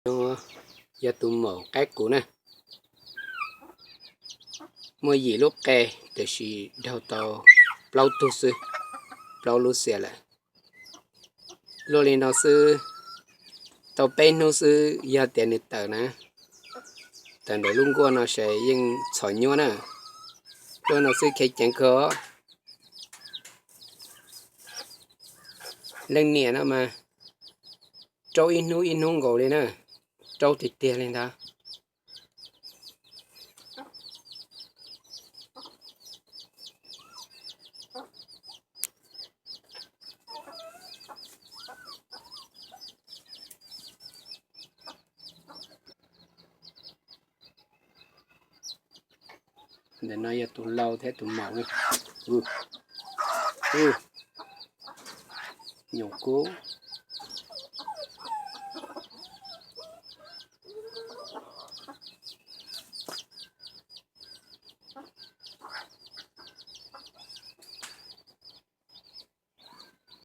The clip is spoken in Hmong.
No yog tus maum qaib qus na. Muaj yim lub qe, tiam sis daug tau plaub tug xwb, plaub lub xiam lawm. Luaj li no xwb, tau peb hnub xwb yog tias nws tawm na, tawm ntawm lub nkuaj no ces yeej txhom nyuaj na. Luaj no xwb khiav ceev kawg os. Leej niam no mas raub ib hnub ib hnub nkaus li na, raub tiag tiag li ntag. Ntawm no yog tus lau thiab tus maum. Nyuam kub.